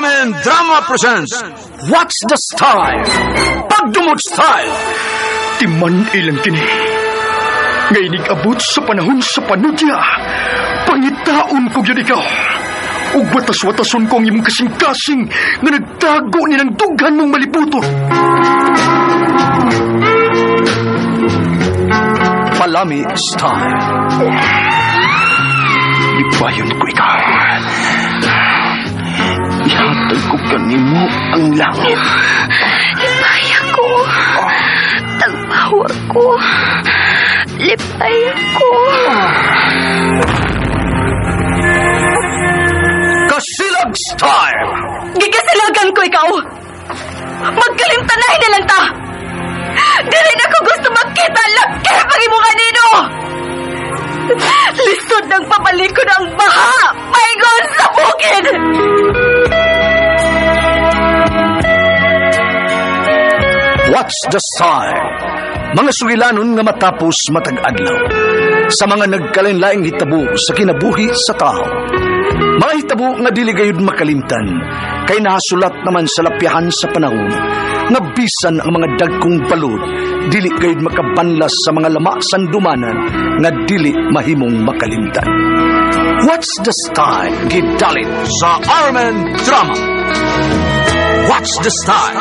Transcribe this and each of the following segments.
RMN Drama presents What's the Style? Pagdumot Style! Timan ilang kini. Nga inig-abot sa panahon sa panudya. Pangitaon ko gyud ikaw. Ug watas-watason ko ang imong kasing-kasing nga nagtago ni ng dughan mong malibuton. Palami Style. Lipayon ko ikaw. Ihatag ko kanimo ang langit. Lipay ako. Tagpawa ko. Lipay ako. Kasilag Style! Gigasilagan ko ikaw. Magkalimtanay na lang ta. Dili na ko gusto magkita laki pag imo kanino. Lisod ng papalikod ang baha. Paingon sa bukid. What's the Style? Mga sugilanon nga matapos matag adlaw. Sa mga nagkalain-laing hitabo sa kinabuhi sa tao. Mga hitabo nga dili gayud makalimtan kay nahasulat naman sa lapyahan sa panahon nga bisan ang mga dagkong balod dili gayud makabanlas sa mga lama sandumanan nga dili mahimong makalimtan. What's the Style? Gidalit sa RMN Drama. What's the Style?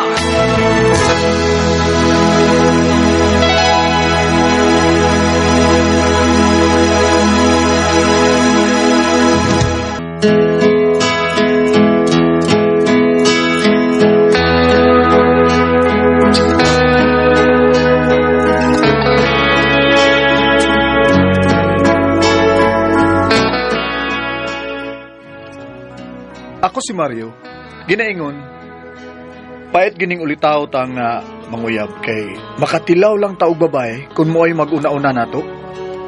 Ako si Mario, ginaingon, pait gining ulitaw ta nga manguyab kay makatilaw lang taog babae kung mo ay mag-una-una nato.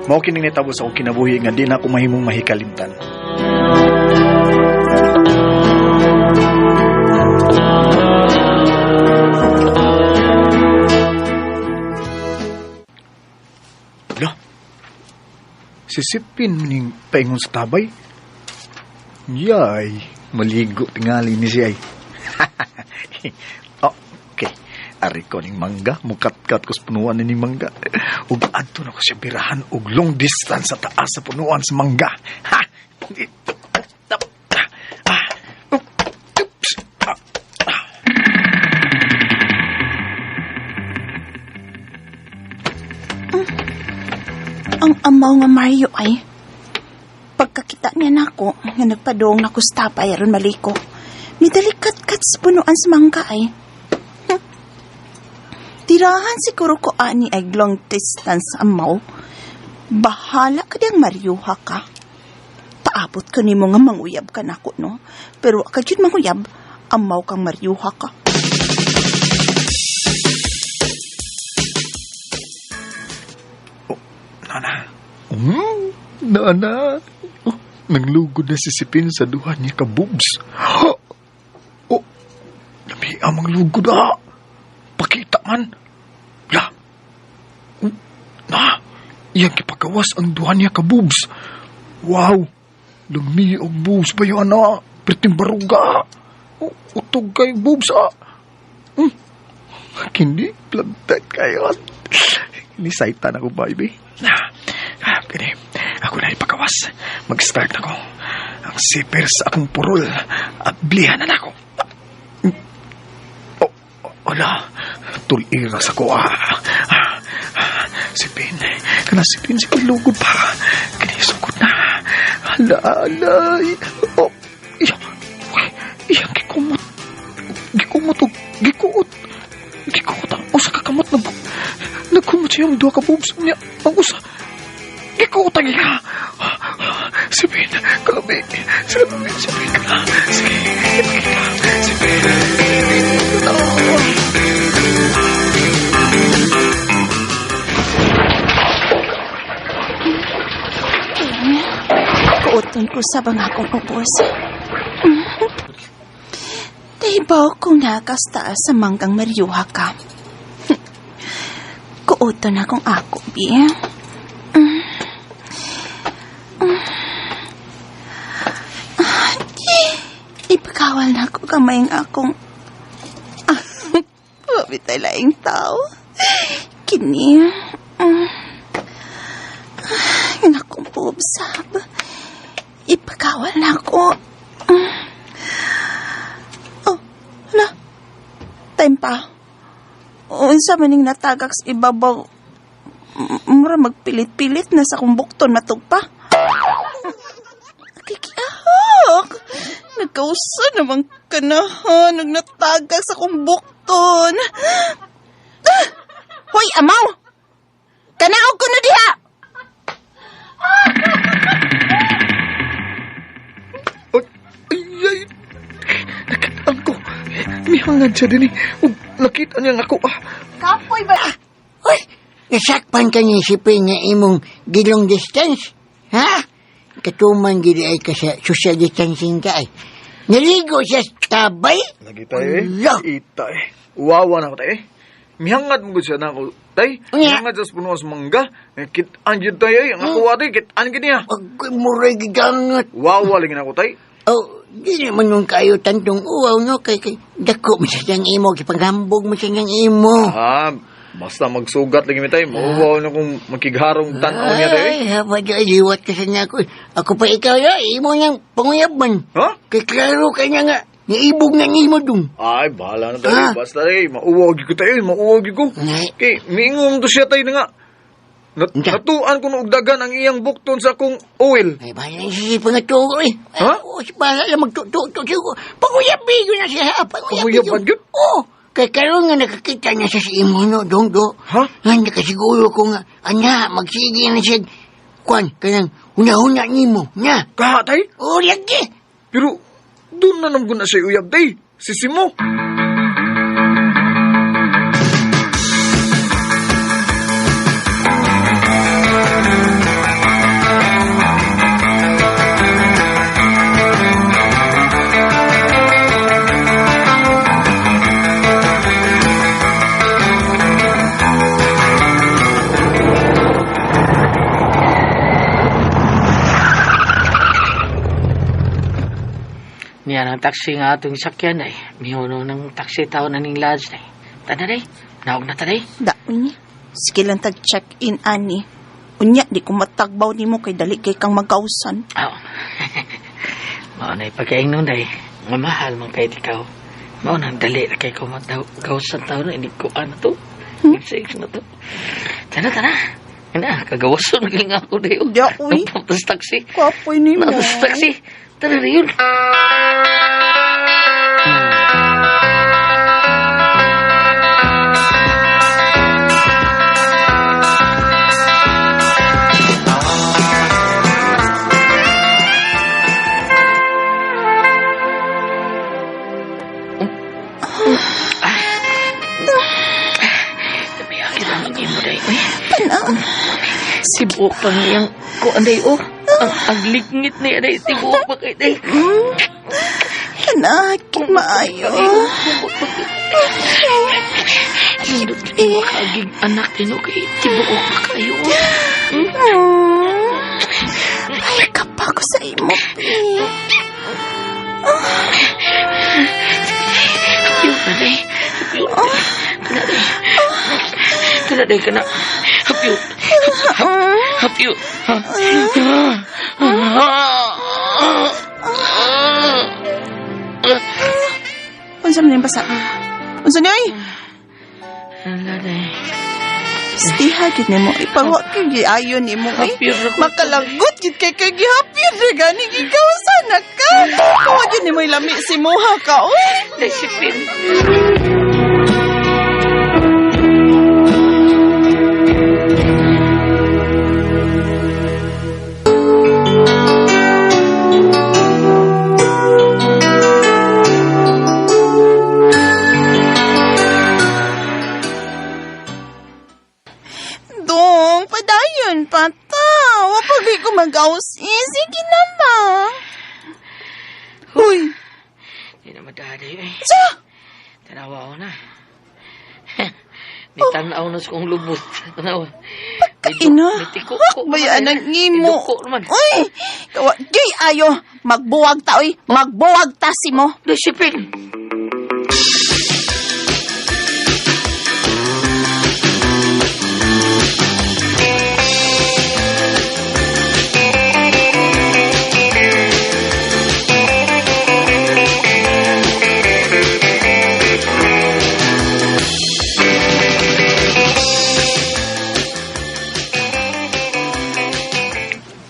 Mao kining nitabo sa akong kinabuhi nga di na ako mahimong mahikalimtan. Lah, sisipin ning paingon sa tabay. Yay, maligo tingali ni siya. Oh, okay. Ari ko ning mangga, mukat-kat ko sa punuan ni mangga. Ug adto na ko siya birahan og long distance sa taas sa punuan sa mangga. Ha! Oops. Ah. Ang amaw nga Mario ay pagkakita niya nako nga nagpadong nako sa tapay aron maliko. Midalikat-kat sa punuan sa mangga ay. Tirahan siguro ko ani ay long distance amaw. Bahala ka diyang Mario ha ka. Paabot ko nimo nga manguyab ka nako no. Pero ka jud manguyab, amaw kang Mario ha ka. Nana. Nana. Oh, nanglugod na si Sipin sa duha niya ka boobs. Oh, lami ang manglugod ah. Pakita man. La. Oh, na. Iyang gipagawas ang duha niya ka boobs. Wow. Lami og boobs ba yun ana? Perting baruga. Oh, utog kay boobs ah. Kini, plantat kayo. Ni saitan ako, baby. Kini, ako na ipagawas. Mag-start ako. Ang zipper sa akong purol. Ablihan na nako. Oh, wala. Tulira sa ko. Sipin. Kana sipin, sipin lugod pa. Kini, sugod na. Hala, hala. Oh, iya. Uy, iyang gikumot. Gikumot og gikuot. Gikuot ang usa ka kamot na nagkumot siya ang duha ka boobs niya. Ang usa. Gikuot ang iya. Sipin, kalabi. Sipin, sipin ka na. Sige, ipakita. Sipin. Kuoton ko sa bang akong ubos. Dahibaw kung nakasta sa manggang Maryuha ka. Kuoton akong ako, bi. Ipagawas Ipakawal na ako kamay ang akong... Bitay laing tao. Kini. Ang akong pubsab. Ipakawal na ako. Oh, hala. Time pa. Unsa maning natagak sa ibabaw. Mura magpilit-pilit na sa kumbukton matugpa. Kikiahok! Nagkausa naman ka na, ha? Nagnatagak sa kumbukton. Ah! Hoy, amaw! Kanaog ko na diha! Ay, ay, ay. Nakitaan ko. Mihangad siya din eh. Ug nakita niya nga ako. Ah, Kapoy ba? Uy, nasakpan ka ni sipin nga imong gilong distance. Ha? Katuman gili ay ka sa social distancing ka ay. Naligo siya sa tabay? Lagi tayo eh. Ala! Ita eh. Uwawa na ako tayo eh. Mihangad mo gud siya na ako. Tay, Unya. mihangad sa puno sa mangga. Kitaan yun tayo eh. Ang ako ate, kitaan gid niya. Agoy, muray gidangat. Wawa lagi na ako tay. Oh, di naman nung kayo tantong uwaw, no? Kay dako mo siya siyang imo, kipanghambog mo siya siyang imo. Ah, basta magsugat lagi mi tay. Mauwaw na kung makigharong tan-aw niya tayo eh. Ay, haba di, ay, liwat ka sa niya ako. Ako pa ikaw, ya, imo niyang panguyab man. Ha? Kay klaro ka niya nga, niibog na nimo dong. Ay, bahala na tayo. Ah. Basta tayo. Mauwaw gyud ko tayo. Mauwaw gyud ko. Ngay. Kay, miingong to siya tayo na nga. Unsa? Natuan ko og dagan ang iyang bukton sa akong oil. Ay, bahala na siya pangatuo eh. Ha? Oo, bahala na magtututo siya. Panguyab na siya, ha? Panguyab Panguyaban yun? Oo. Kay karon nga nakakita niya siya sa imo, no, dong, do. Ha? Nga, nakasiguro ko nga, anya, magsige na siya. Kwan, kanang, huna-huna nimo, nya. Kaha tay? Oo, lagi. Pero, doon na naman ko na siya uyab tay. Sisi mo. Niya ng taxi nga atong sakyan ay. Mihuno ng taxi tao na ning lodge ay. Tada day. Naog na taday. Daoy niya. Sige lang tag check-in, ani. Unya, di ko matagbaw nimo kay dali kay kang magkausan. Aw. Mao na pagkaing nun day. Nga mahal man kay ikaw. Mao nang dali na kay ko matawsan tao na ini ko ano to. Sex na to. Tara tara. Ana, kagawason na nga ako dayo. Daoy. Nagpapas taxi. Kapoy nimo. Nagpapas taxi. Tara na yun. Tibuok pa niyang kuan day oh. Ang ligngit niya day tibuok pa kay day. Anak, maayo. Nindot kay makaagig anak tino kay tibuok pa kayo. Ay, kapa ko sa imo, pi. Hapiw na day. Hapiw na day. Kana day. Kana day kana. Hapiw. Hapiw. Unsa man yung basa? Unsa ni ay? Hala day. Stiha gid nimo. Ipawa kay giayon nimo eh. Hapir na ko. Makalagot gid kay kay gihapir na gani ikaw sana ka. Wa gid nimo ilami si Moha ka oy. Day sipin. Dong, padayon pa ta. Wa pa gid ko magaus eh. Sige na ba. Uy, Di na madaday eh. sa! Tanawa ko na. Ni tanaw na sa kong lubot. Tanawa. Kaina. Mitiko ko. Bayan ang imo. Iduko naman. Uy, kawa, gay ayo. Magbuwag ta, uy. Magbuwag ta si mo. Disipin.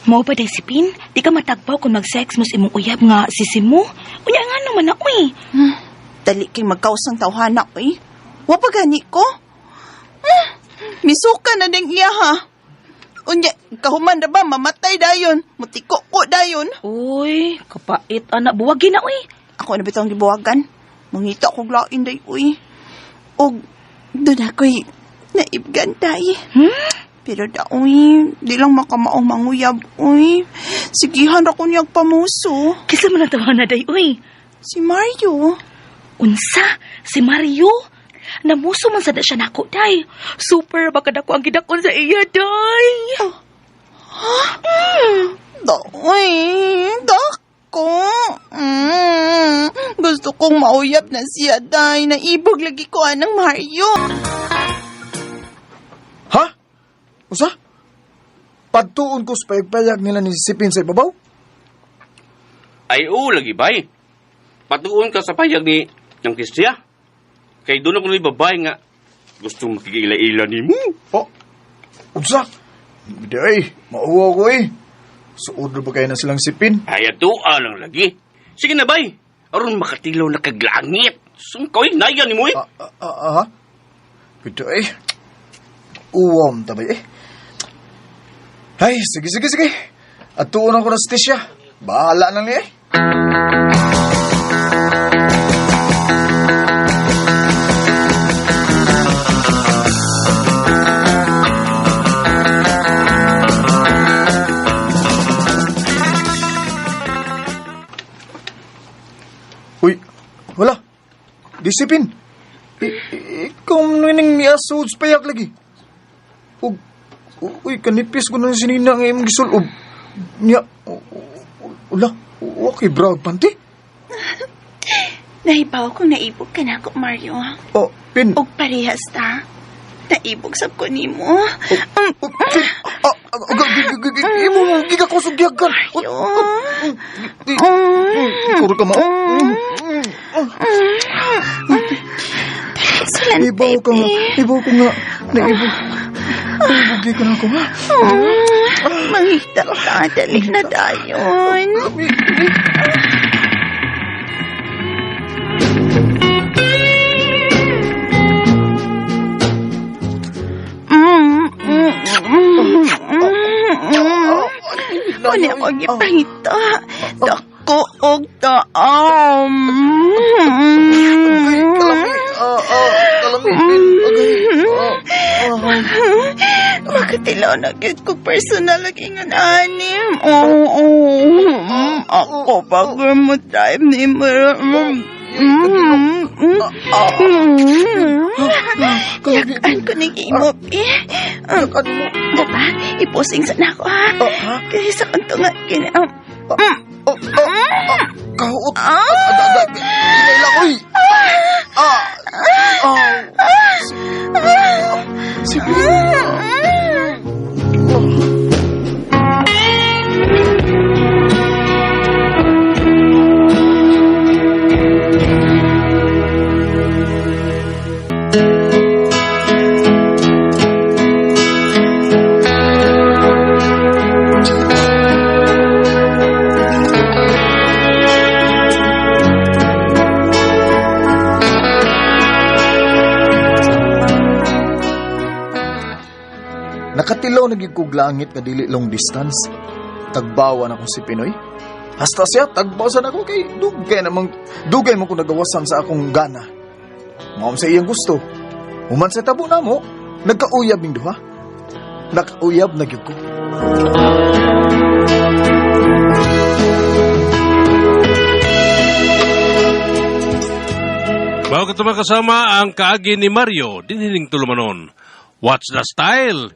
Mao pa day sipin, di ka matagbaw kung mag-sex mo sa imong uyab nga sisi mo. Unya nga naman na, uy. Dali kay magkausang tawhana, uy. Wa pa gani ko. Misuka na ding iya, ha. Unya, kahuman na ba, mamatay dayon. Mutiko ko dayon. Uy, kapait anak, buwagin na, uy. Ako na bitong gibuwagan. Mangita kog lain day, uy. Og, doon ako'y naibgan day. Hmm? Pero da, uy, di lang makamaong manguyab, uy. Sigihan ra ko niyag pamuso. Kisa man ang tawhana day, uy. Si Mario. Unsa, si Mario. Namuso man sada siya nako, day. Super, baka dako ang gidakon sa iya, day. Da, uy, dako. Gusto kong mauyab na siya, day. Naibog lagi ko anang Mario. Ha? Usa? Pagtuon ko sa payag-payag nila ni Sipin sa ibabaw? Ay, oo, lagi bay. Patuon ka sa payag ni ng Kisya. Kay doon ako ni babae nga gusto makikiila-ila ni mo. Oh, unsa? Hindi ay, mauwa ko eh. Suod na ba kayo na silang sipin? Ay, ato lang lagi. Sige na, bay. Aron makatilaw na kaglangit. Sungkoy, naya ni mo eh. Ah, ah, ah, ah. Hindi ay. Uwam tabay eh. Ay, sige, sige, sige. At tuon ako na sa Tisha. Bahala na niya eh. Uy, wala. Disipin. Ikaw nining niasod sa payak lagi. Ug, uy, kanipis ko na sinina nga imong gisulob. Nya, wala, okay, brag panty. Nahibaw kong naibog ka na ako, Mario. Oh, pin. Og parehas ta. Naibog sab ko nimo. Oh, pin. Ah, ah, ah, imo mo, gigakusog giyagan. Mario. Kuro ka mo. Sulan, Ibaw ka nga, baby. ibaw ko nga. Naibog. Naibog ka na ako, ha? Mangita ka, dali na dayon. Wala ko gipangita. Dako og taam. Ay, kalami. Ah, ah, kalami. Okay. Ah, ah. Makatilaw na gid ko personal ang ingon ani. Oo. Ako bago mo drive ni mo. Yakan ko ning imo eh. Yakan mo. Diba? Iposing sa nako ha. Ah, ha? Kaya sa kanto nga kini. Oh, oh, ah, kahuot. Ah, ah, ah, Inaila ko, eh. Ah, ah. Si Nakatilaw na gyud kog langit nga dili long distance. Tagbawan ako si Pinoy. Hasta siya, tagbaw sa nako kay dugay namang dugay mo ko nagawasan sa akong gana. Mao sa iyang gusto. Human sa tabo namo, nagkauyab ning duha. Nakauyab na gyud ko. Bago ka kasama ang kaagi ni Mario, dinhining tulumanon. What's the style?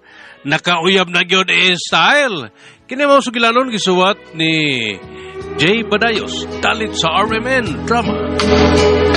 Nakauyab na gyud in style. Kini mao sugilanon gisuwat ni Jay Badayos, dalit sa RMN Drama.